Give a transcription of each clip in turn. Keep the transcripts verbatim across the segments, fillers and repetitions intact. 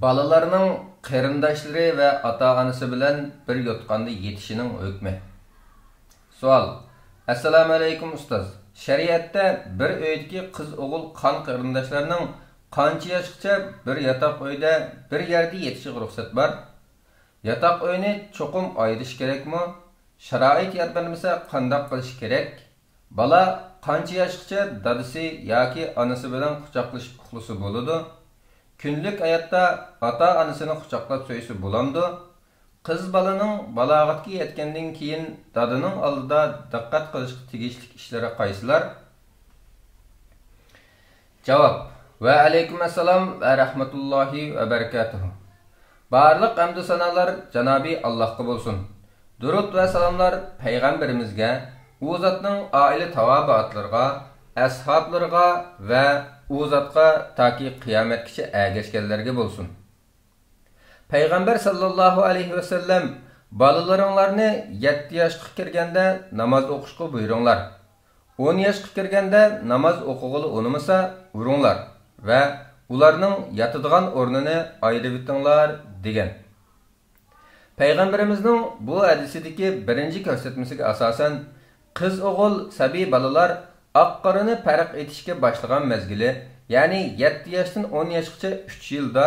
بالىلارنىڭ قېرىنداشلىرى ۋە ئاتا-ئانىسى بىلەن بىر يوتقاندا يېتىشىنىڭ ھۆكمى. سوئال. ئەسسالامۇئەلەيكۇم ئۇستاز. شەرىئەتتە بىر ئۆيدىكى قىز-ئوغۇل قان قېرىنداشلارنىڭ قانچە ياشقىچە بىر ياتاق ئۆيدە بىر يەردە يېتىشىغا رۇخسەت بار؟ ياتاق ئۆينى چوقۇم ئايرىش كېرەكمۇ؟ شارائىت يار بەرمىسە قانداق قىلىش كېرەك؟ بالا قانچە ياشقىچە دادىسى ياكى ئانىسى بىلەن قۇچاقلىشىپ ئۇخلىسا بولىدۇ؟ كۈندىلىك ھاياتتا ئاتا-ئانىسىنى قۇچاقلاپ سۆيسە بولامدۇ؟ قىز بالىنىڭ بالاغەتكە يەتكەندىن كېيىن دادىنىڭ ئالدىدا دىققەت قىلىشقا تېگىشلىك ئىشلىرى قايسىلار؟ جاۋاب. ۋەئەلەيكۇم ئەسسالام ۋە رەھمەتۇللاھى ۋە بەرىكاتۇھۇ. بارلىق ھەمدۇ سانالار جانابى ئاللاھقا بولسۇن. دۇرۇت ۋە سالاملار پەيغەمبىرىمىزگە، ئۇ زاتنىڭ ئائىلە تاۋابىئاتلىرىغا، ئەسھابلىرىغا ۋە ئۇ زاتقا تاكى قىيامەتكىچە ئەگەشكەنلەرگە بولسۇن. پەيغەمبەر ساللاللاھۇ ئەلەيھى ۋەسەللەم، بالىلىرىڭلارنى يەتتە ياشقا كىرگەندە ناماز ئوقۇشقا بۇيرۇڭلار. ئون ياشقا كىرگەندە ناماز ئوقۇغىلى ئۇنىمىسا، ئۇرۇڭلار ۋە ئۇلارنىڭ ياتىدىغان ئورنىنى ئايرىۋېتىڭلار، دېگەن. پەيغەمبىرىمىزنىڭ بۇ ھەدىسىدىكى بىرىنچى كۆرسەتمىسىگە ئاساسەن، قىز-ئوغۇل، سەبىي بالىلار ئاق-قارىنى پەرق ئېتىشكە باشلىغان مەزگىلى، يەنى يەتتە ياشتىن ئون ياشقىچە ئۈچ يىلدا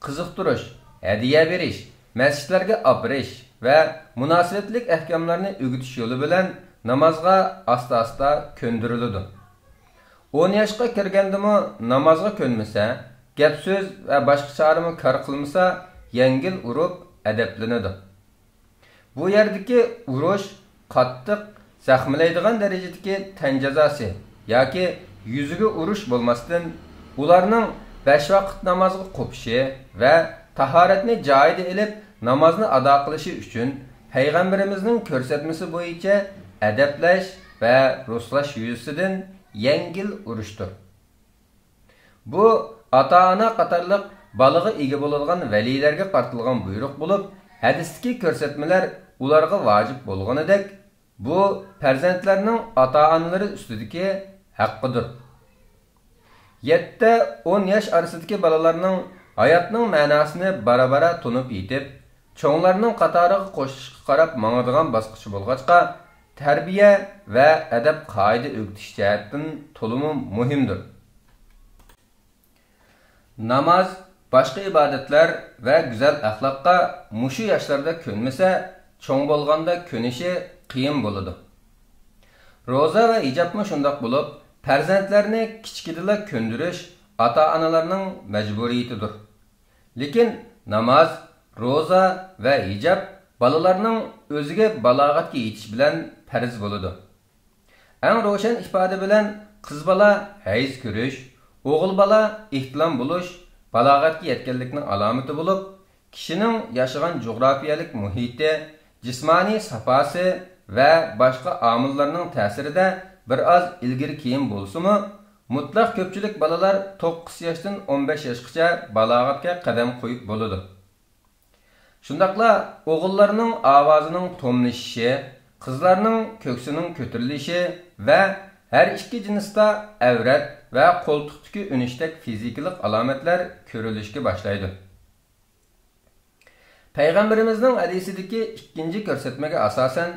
قىزىقتۇرۇش، ھەدىيە بېرىش، مەسچىتلەرگە ئاپىرىش ۋە مۇناسىۋەتلىك ئەھكاملارنى ئۆگىتىش يولى بىلەن نامازغا ئاستا-ئاستا كۆندۈرۈلىدۇ. ئون ياشقا كىرگەندىمۇ نامازغا كۆنمىسە، گەپ-سۆز ۋە باشقا چارىمۇ كار قىلمىسا، يەڭگىل ئۇرۇپ ئەدەپلىنىدۇ. بۇ يەردىكى ئۇرۇش قاتتىق زەخىملەيدىغان دەرىجىدىكى تەن جازاسى ياكى يۈزىگە ئۇرۇش بولماستىن، ئۇلارنىڭ بەش ۋاقىت نامازغا قوپۇشى ۋە تاھارەتنى جايىدا ئېلىپ، نامازنى ئادا قىلىشى ئۈچۈن پەيغەمبىرىمىزنىڭ كۆرسەتمىسى بويىچە ئەدەپلەش ۋە رۇسلاش يۈزىسىدىن يەڭگىل ئۇرۇشتۇر. بۇ ئاتا-ئانا قاتارلىق بالىغا ئىگە بولىدىغان ۋەلىيلەرگە قارىتىلغان بۇيرۇق بولۇپ، ھەدىستىكى كۆرسەتمىلەر ئۇلارغا ۋاجىپ بولغىنىدەك، بۇ پەرزەنتلەرنىڭ ئاتا-ئانىلىرى ئۈستىدىكى ھەققىدۇر. يەتتە ئون ياش ئارىسىدىكى بالىلارنىڭ ھاياتنىڭ مەناسىنى بارا-بارا تونۇپ يېتىپ، چوڭلارنىڭ قاتارىغا قوشۇلۇشقا قاراپ ماڭىدىغان باسقۇچى بولغاچقا، تەربىيە ۋە ئەدەپ-قائىدە ئۆگىتىش جەھەتتىن تولىمۇ مۇھىمدۇر. ناماز، باشقا ئىبادەتلەر ۋە گۈزەل ئەخلاققا مۇشۇ ياشلاردا كۆنمىسە، چوڭ بولغاندا كۆنۈشى قىيىن بولىدۇ. روزا ۋە ھىجابمۇ شۇنداق بولۇپ، پەرزەنتلەرنى كىچىكىدىلا كۆندۈرۈش ئاتا-ئانىلارنىڭ مەجبۇرىيىتىدۇر. لېكىن ناماز، روزا ۋە ھىجاب بالىلارنىڭ ئۆزىگە بالاغەتكە يېتىش بىلەن پەرز بولىدۇ. ئەڭ روشەن ئىپادە بىلەن قىز بالا ھەيز كۆرۈش، ئوغۇل بالا ئېھتىلام بولۇش بالاغەتكە يەتكەنلىكنىڭ ئالامىتى بولۇپ، كىشىنىڭ ياشىغان جۇغراپىيەلىك مۇھىتى، جىسمانىي ساپاسى ۋە باشقا ئامىللارنىڭ تەسىرىدە بىر ئاز ئىلگىرى كېيىن بولسىمۇ، مۇتلەق كۆپچىلىك بالىلار توققۇز ياشتىن ئون بەش ياشقىچە بالاغەتكە قەدەم قويۇپ بولىدۇ. شۇنداقلا ئوغۇللارنىڭ ئاۋازىنىڭ توملىشىشى، قىزلارنىڭ كۆكسىنىڭ كۆتۈرۈلۈشى ۋە ھەر ئىككى جىنستا ئەۋرەت ۋە قولتۇقتىكى ئۈنۈشتەك فىزىكىلىق ئالامەتلەر كۆرۈلۈشكە باشلايدۇ. پەيغەمبىرىمىزنىڭ ھەدىسىدىكى ئىككىنچى كۆرسەتمىگە ئاساسەن،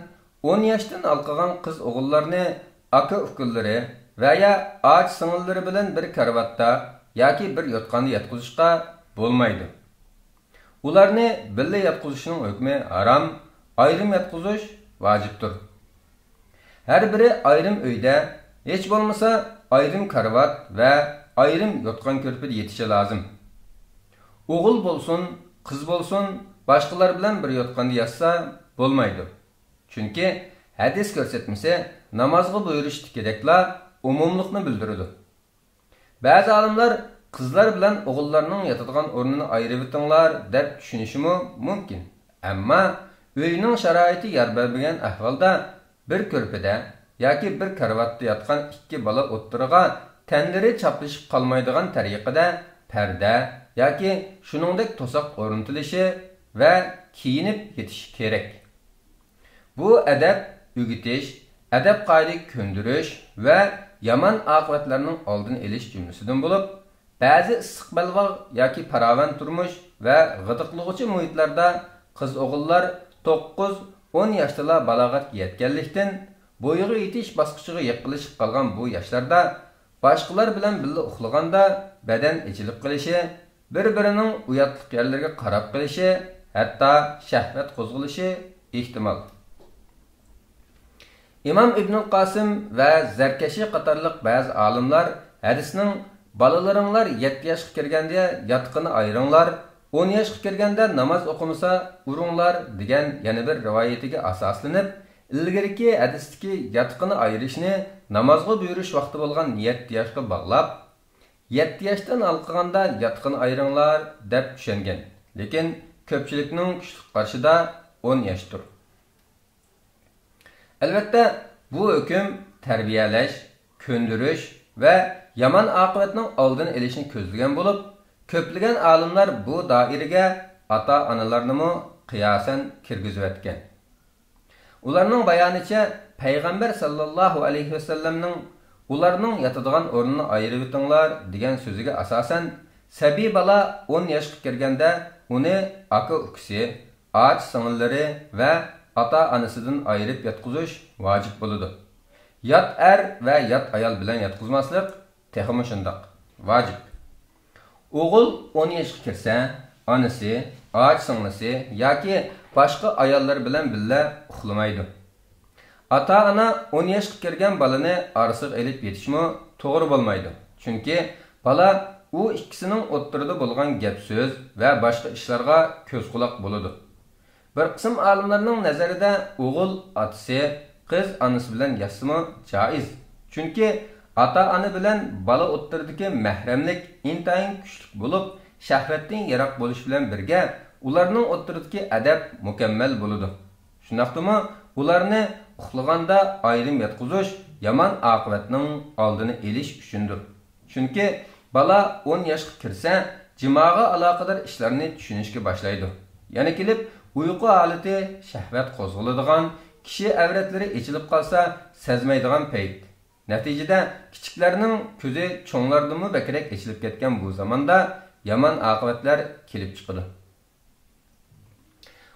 ئون ياشتىن ھالقىغان قىز-ئوغۇللارنى ئاكا-ئۇكىلىرى ۋە يا ئاچا-سىڭىللىرى بىلەن بىر كارىۋاتتا ياكى بىر يوتقاندا ياتقۇزۇشقا بولمايدۇ. ئۇلارنى بىللە ياتقۇزۇشنىڭ ھۆكمى ھارام، ئايرىم ياتقۇزۇش ۋاجىپتۇر. ھەر بىرى ئايرىم ئۆيدە، ھېچ بولمىسا ئايرىم كارىۋات ۋە ئايرىم يوتقان-كۆرپىدە يېتىشى لازىم. ئوغۇل بولسۇن، قىز بولسۇن، باشقىلار بىلەن بىر يوتقاندا ياتسا بولمايدۇ. چۈنكى ھەدىس كۆرسەتمىسى نامازغا بۇيرۇشتىكىدەكلا ئومۇملۇقنى بىلدۈرىدۇ. بەزى ئالىملار قىزلار بىلەن ئوغۇللارنىڭ ياتىدىغان ئورنىنى ئايرىۋېتىڭلار دەپ چۈشىنىشىمۇ مۇمكىن. ئەمما ئۆينىڭ شارائىتى يار بەرمىگەن ئەھۋالدا بىر كۆرپىدە ياكى بىر كارىۋاتتا ياتقان ئىككى بالا ئوتتۇرىغا تەنلىرى چاپلىشىپ قالمايدىغان تەرىقىدە پەردە ياكى شۇنىڭدەك توساق ئورنىتىلىشى ۋە كىيىنىپ يېتىشى كېرەك. بۇ ئەدەپ ئۆگىتىش، ئەدەپ-قائىدە كۆندۈرۈش ۋە يامان ئاقىۋەتلەرنىڭ ئالدىنى ئېلىش جۈملىسىدىن بولۇپ، بەزى ئىسسىق بەلباغ ياكى پاراۋان تۇرمۇش ۋە غىدىقلىغۇچى مۇھىتلاردا قىز-ئوغۇللار توققۇز، ئون ياشتىلا بالاغەتكە يەتكەنلىكتىن، بويىغا يېتىش باسقۇچىغا يېقىنلىشىپ قالغان بۇ ياشلاردا باشقىلار بىلەن بىللە ئۇخلىغاندا بەدەن ئېچىلىپ قېلىشى، بىر-بىرىنىڭ ئۇياتلىق يەرلىرىگە قاراپ قېلىشى، ھەتتا شەھۋەت قوزغىلىشى ئېھتىمال. ئىمام ئىبنۇل قاسىم ۋە زەركەشى قاتارلىق بەزى ئالىملار ھەدىسنىڭ «بالىلىرىڭلار يەتتە ياشقا كىرگەندە ياتىقىنى ئايرىڭلار، ئون ياشقا كىرگەندە ناماز ئوقۇمىسا ئۇرۇڭلار» دېگەن يەنە بىر رىۋايىتىگە ئاساسلىنىپ، ئىلگىرىكى ھەدىستىكى ياتىقىنى ئايرىشنى نامازغا بۇيرۇش ۋاقتى بولغان يەتتە ياشقا باغلاپ، «يەتتە ياشتىن ھالقىغاندا ياتىقىنى ئايرىڭلار» دەپ چۈشەنگەن. لېكىن كۆپچىلىكنىڭ كۈچلۈك قارىشىدا ئون ياشتۇر. ئەلۋەتتە، بۇ ھۆكۈم تەربىيەلەش، كۆندۈرۈش ۋە يامان ئاقىۋەتنىڭ ئالدىنى ئېلىشنى كۆزلىگەن بولۇپ، كۆپلىگەن ئالىملار بۇ دائىرىگە ئاتا-ئانىلارنىمۇ قىياسەن كىرگۈزۈۋەتكەن. ئۇلارنىڭ بايانىچە، پەيغەمبەر ساللاللاھۇ ئەلەيھى ۋەسەللەمنىڭ «ئۇلارنىڭ ياتىدىغان ئورنىنى ئايرىۋېتىڭلار» دېگەن سۆزىگە ئاساسەن، سەبىي بالا ئون ياشقا كىرگەندە ئۇنى ئاكا-ئۇكىسى، ئاچا-سىڭىللىرى ۋە ئاتا-ئانىسىدىن ئايرىپ ياتقۇزۇش ۋاجىپ بولىدۇ. يات ئەر ۋە يات ئايال بىلەن ياتقۇزماسلىق تېخىمۇ شۇنداق ۋاجىپ. ئوغۇل ئون ياشقا كىرسە، ئانىسى، ئاچا-سىڭلىسى ياكى باشقا ئاياللار بىلەن بىللە ئۇخلىمايدۇ. ئاتا-ئانا ئون ياشقا كىرگەن بالىنى ئارىسىغا ئېلىپ يېتىشمۇ توغرا بولمايدۇ. چۈنكى بالا ئۇ ئىككىسىنىڭ ئوتتۇرىدا بولغان گەپ-سۆز ۋە باشقا ئىشلارغا كۆز-قۇلاق بولىدۇ. بىر قىسىم ئالىملارنىڭ نەزىرىدە ئوغۇل ئاتىسى، قىز ئانىسى بىلەن ياتسىمۇ جائىز. چۈنكى ئاتا-ئانا بىلەن بالا ئوتتۇرىدىكى مەھرەملىك ئىنتايىن كۈچلۈك بولۇپ، شەھۋەتتىن يىراق بولۇش بىلەن بىرگە، ئۇلارنىڭ ئوتتۇرىدىكى ئەدەپ مۇكەممەل بولىدۇ. شۇنداقتىمۇ ئۇلارنى ئۇخلىغاندا ئايرىم ياتقۇزۇش يامان ئاقىۋەتنىڭ ئالدىنى ئېلىش ئۈچۈندۇر. چۈنكى بالا ئون ياشقا كىرسە، جىماغا ئالاقىدار ئىشلارنى چۈشىنىشكە باشلايدۇ. يەنە كېلىپ ئۇيقۇ ھالىتى شەھۋەت قوزغىلىدىغان، كىشى ئەۋرەتلىرى ئېچىلىپ قالسا سەزمەيدىغان پەيت. نەتىجىدە كىچىكلەرنىڭ كۆزى چوڭلاردىنمۇ بەكرەك ئېچىلىپ كەتكەن بۇ زاماندا يامان ئاقىۋەتلەر كېلىپ چىقىدۇ.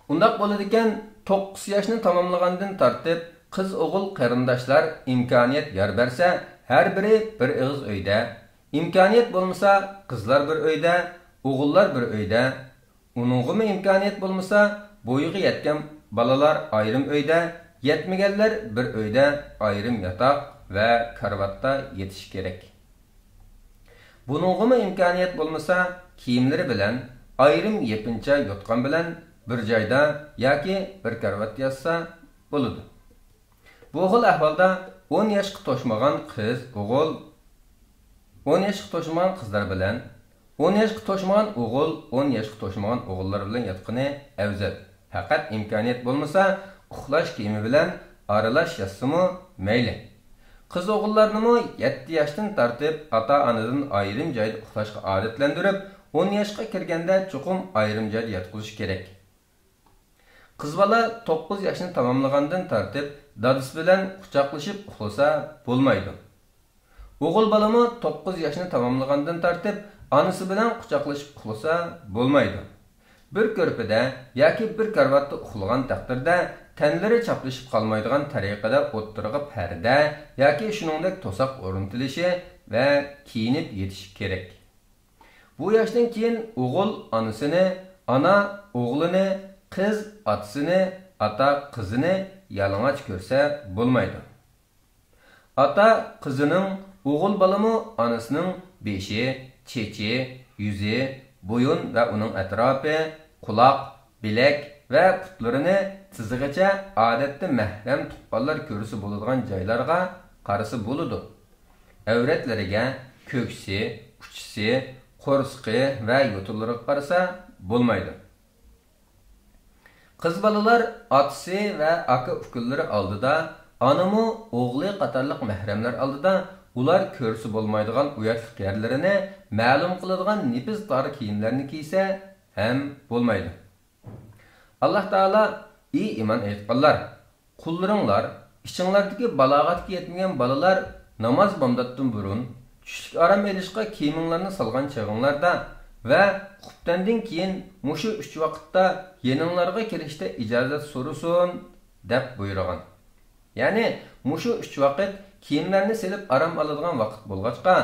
ئۇنداق بولىدىكەن، توققۇز ياشنى تاماملىغاندىن تارتىپ قىز-ئوغۇل قېرىنداشلار ئىمكانىيەت يار بەرسە، ھەر بىرى بىر ئېغىز ئۆيدە، ئىمكانىيەت بولمىسا قىزلار بىر ئۆيدە، ئوغۇللار بىر ئۆيدە، ئۇنىڭغىمۇ ئىمكانىيەت بولمىسا بويىغا يەتكەن بالىلار ئايرىم ئۆيدە، يەتمىگەنلەر بىر ئۆيدە ئايرىم ياتاق ۋە كارىۋاتتا يېتىشى كېرەك. بۇنىڭغىمۇ ئىمكانىيەت بولمىسا، كىيىملىرى بىلەن ئايرىم يېپىنچا يوتقان بىلەن بىر جايدا ياكى بىر كارىۋاتتا ياتسا بولىدۇ. بۇ خىل ئەھۋالدا ئون ياشقا توشمىغان قىز، ئوغۇل، ئون ياشقا توشمىغان قىزلار بىلەن، ئون ياشقا توشمىغان ئوغۇل، ئون ياشقا توشمىغان ئوغۇللار بىلەن ياتقىنى ئەۋزەل. پەقەت ئىمكانىيەت بولمىسا، ئۇخلاش كىيىمى بىلەن ئارىلاش ياتسىمۇ مەيلى. قىز-ئوغۇللارنىمۇ يەتتە ياشتىن تارتىپ ئاتا-ئانىدىن ئايرىم جايدا ئۇخلاشقا ئادەتلەندۈرۈپ، ئون ياشقا كىرگەندە چوقۇم ئايرىم جايدا ياتقۇزۇش كېرەك. قىز بالا توققۇز ياشنى تاماملىغاندىن تارتىپ دادىسى بىلەن قۇچاقلىشىپ ئۇخلىسا بولمايدۇ. ئوغۇل بالىمۇ توققۇز ياشنى تاماملىغاندىن تارتىپ ئانىسى بىلەن قۇچاقلىشىپ ئۇخلىسا بولمايدۇ. بىر كۆرپىدە ياكى بىر كارىۋاتتا ئۇخلىغان تەقدىردە تەنلىرى چاپلىشىپ قالمايدىغان تەرىقىدە ئوتتۇرىغا پەردە ياكى شۇنىڭدەك توساق ئورنىتىلىشى ۋە كىيىنىپ يېتىشى كېرەك. بۇ ياشتىن كېيىن ئوغۇل ئانىسىنى، ئانا ئوغلىنى، قىز ئاتىسىنى، ئاتا قىزىنى يالىڭاچ كۆرسە بولمايدۇ. ئاتا قىزىنىڭ، ئوغۇل بالىمۇ ئانىسىنىڭ بېشى، چېچى، يۈزى، بويۇن ۋە ئۇنىڭ ئەتراپى، قۇلاق، بىلەك ۋە پۇتلىرىنى تىزىغىچە ئادەتتە مەھرەم تۇغقانلار كۆرسە بولىدىغان جايلارغا قارىسا بولىدۇ. ئەۋرەتلىرىگە، كۆكسى، ئۇچىسى، قورسىقى ۋە يوتىلىرىغا قارىسا بولمايدۇ. قىز بالىلار ئاتىسى ۋە ئاكا-ئۇكىلىرى ئالدىدا، ئانىمۇ ئوغلى قاتارلىق مەھرەملەر ئالدىدا ئۇلار كۆرسە بولمايدىغان ئۇياتلىق يەرلىرىنى مەلۇم قىلىدىغان نېپىز تار كىيىملەرنى كىيسە ھەم بولمايدۇ. ئاللاھ تائالا: «ئى ئىمان ئېيتقانلار! قۇللىرىڭلار، ئىچىڭلاردىكى بالاغەتكە يەتمىگەن بالىلار ناماز بامداتتىن بۇرۇن، چۈشلۈك ئارام ئېلىشقا كىيىمىڭلارنى سالغان چېغىڭلاردا، ۋە خۇپتەندىن كېيىن مۇشۇ ئۈچ ۋاقىتتا يېنىڭلارغا كىرىشتە ئىجازەت سورىسۇن، دەپ بۇيرۇغان. يەنى مۇشۇ ئۈچ ۋاقىت كىيىملەرنى سېلىپ ئارام ئالىدىغان ۋاقىت بولغاچقا،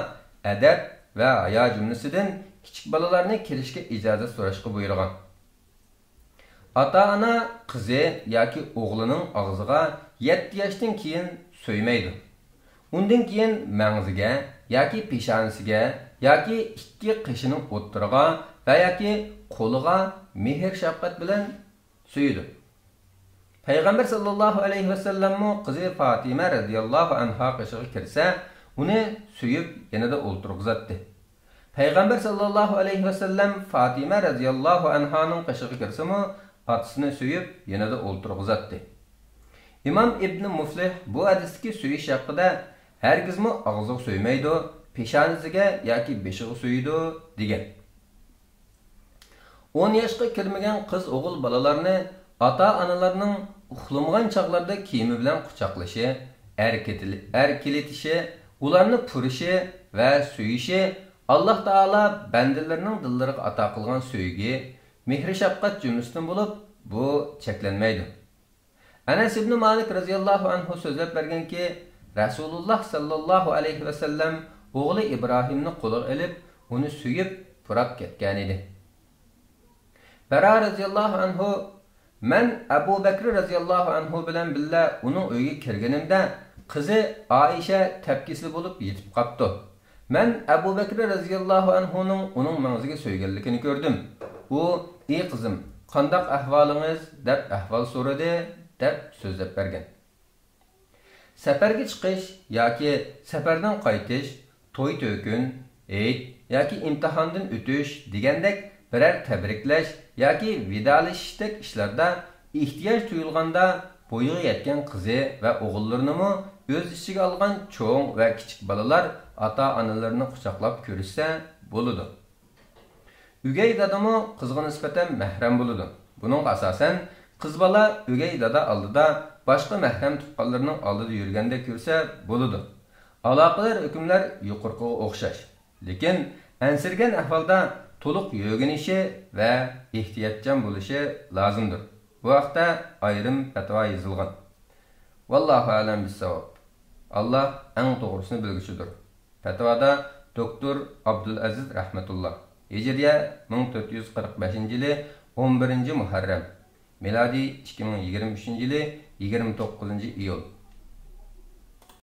ئەدەپ ۋە ھايا جۈملىسىدىن كىچىك بالىلارنى كىرىشكە ئىجازەت سوراشقا بۇيرۇغان. ئاتا-ئانا قىزى ياكى ئوغلىنىڭ ئاغزىغا يەتتە ياشتىن كېيىن سۆيمەيدۇ. ئۇندىن كېيىن مەڭزىگە ياكى پېشانىسىگە ياكى ئىككى قېشىنىڭ ئوتتۇرىغا ۋە ياكى قولىغا مېھىر-شەپقەت بىلەن سۆيىدۇ. پەيغەمبەر ساللاللاھۇ ئەلەيھى ۋەسەللەممۇ قىزى فاتىمە رەزىياللاھۇ ئەنھا قېشىغا كىرسە، ئۇنى سۆيۈپ يېنىدا ئولتۇرغۇزاتتى. پەيغەمبەر ساللاللاھۇ ئەلەيھى ۋەسەللەم فاتىمە رەزىياللاھۇ ئەنھانىڭ قېشىغا كىرسىمۇ، ئاتىسىنى سۆيۈپ يېنىدا ئولتۇرغۇزاتتى. ئىمام ئىبنى مۇفلىھ بۇ ھەدىستىكى سۆيۈش ھەققىدە، ھەرگىزمۇ ئاغزىغا سۆيمەيدۇ، پېشانىسىگە ياكى بېشىغا سۆيىدۇ، دېگەن. ئون ياشقا كىرمىگەن قىز-ئوغۇل بالىلارنى ئاتا-ئانىلارنىڭ ئۇخلىمىغان چاغلىرىدا كىيىمى بىلەن قۇچاقلىشى، ئەركىتىلى-، ئەركىلىتىشى، ئۇلارنى پۇرىشى ۋە سۆيۈشى ئاللاھ تائالا بەندىلىرىنىڭ دىللىرىغا ئاتا قىلغان سۆيگۈ، مېھرى-شەپقەت جۈملىسىدىن بولۇپ، بۇ چەكلەنمەيدۇ. ئەنەس ئىبنى مالىك رەزىياللاھۇ ئەنھۇ سۆزلەپ بەرگەنكى، رەسۇلۇللاھ ساللاللاھۇ ئەلەيھى ۋەسەللەم ئوغلى ئىبراھىمنى قولىغا ئېلىپ، ئۇنى سۆيۈپ، پۇراپ كەتكەنىدى. بەرا رەزىياللاھۇ ئەنھۇ، مەن ئەبۇ بەكرى رەزىياللاھۇ ئەنھۇ بىلەن بىللە ئۇنىڭ ئۆيىگە كىرگىنىمدە، قىزى ئائىشە تەپكىسىلى بولۇپ يېتىپ قاپتۇ. مەن ئەبۇ بەكرى رەزىياللاھۇ ئەنھۇنىڭ ئۇنىڭ مېڭىسىگە سۆيگەنلىكىنى كۆردۈم. ئۇ، ئى قىزىم، قانداق ئەھۋالىڭىز؟ دەپ ئەھۋال سورىدى، دەپ سۆزلەپ بەرگەن. سەپەرگە چىقىش ياكى سەپەردىن قايتىش، توي-تۆكۈن، ھېيت ياكى ئىمتىھاندىن ئۆتۈش دېگەندەك بىرەر تەبرىكلەش ياكى ۋىدالىشىشتەك ئىشلاردا ئېھتىياج تۇيۇلغاندا، بويىغا يەتكەن قىزى ۋە ئوغۇللىرىنىمۇ ئۆز ئىچىگە ئالغان چوڭ ۋە كىچىك بالىلار ئاتا-ئانىلىرىنى قۇچاقلاپ كۆرۈشسە بولىدۇ. ئۆگەي دادىمۇ قىزغا نىسبەتەن مەھرەم بولىدۇ. بۇنىڭغا ئاساسەن، قىز بالا ئۆگەي دادا ئالدىدا، باشقا مەھرەم تۇغقانلىرىنىڭ ئالدىدا يۈرگەندەك يۈرسە بولىدۇ. ئالاقىدار ھۆكۈملەر يۇقىرىقىغا ئوخشاش. لېكىن ئەنسىرىگەن ئەھۋالدا تولۇق يۆگىنىشى ۋە ئېھتىياتچان بولۇشى لازىمدۇر. بۇ ھەقتە ئايرىم پەتىۋا يېزىلغان. ۋاللاھۇ ئەلەم بىسساۋاب. ئاللاھ ئەڭ توغرىسىنى بىلگۈچىدۇر. پەتىۋادا دوكتور ئابدۇلئەزىز رەھمەتۇللا، ھىجرىيە مىڭ تۆت يۈز قىرىق بەشىنچى يىلى ئون بىرىنچى مۇھەررەم، مىلادىي ئىككى مىڭ يىگىرمە ئۈچىنچى يىلى يىگىرمە توققۇزىنچى ئىيۇل.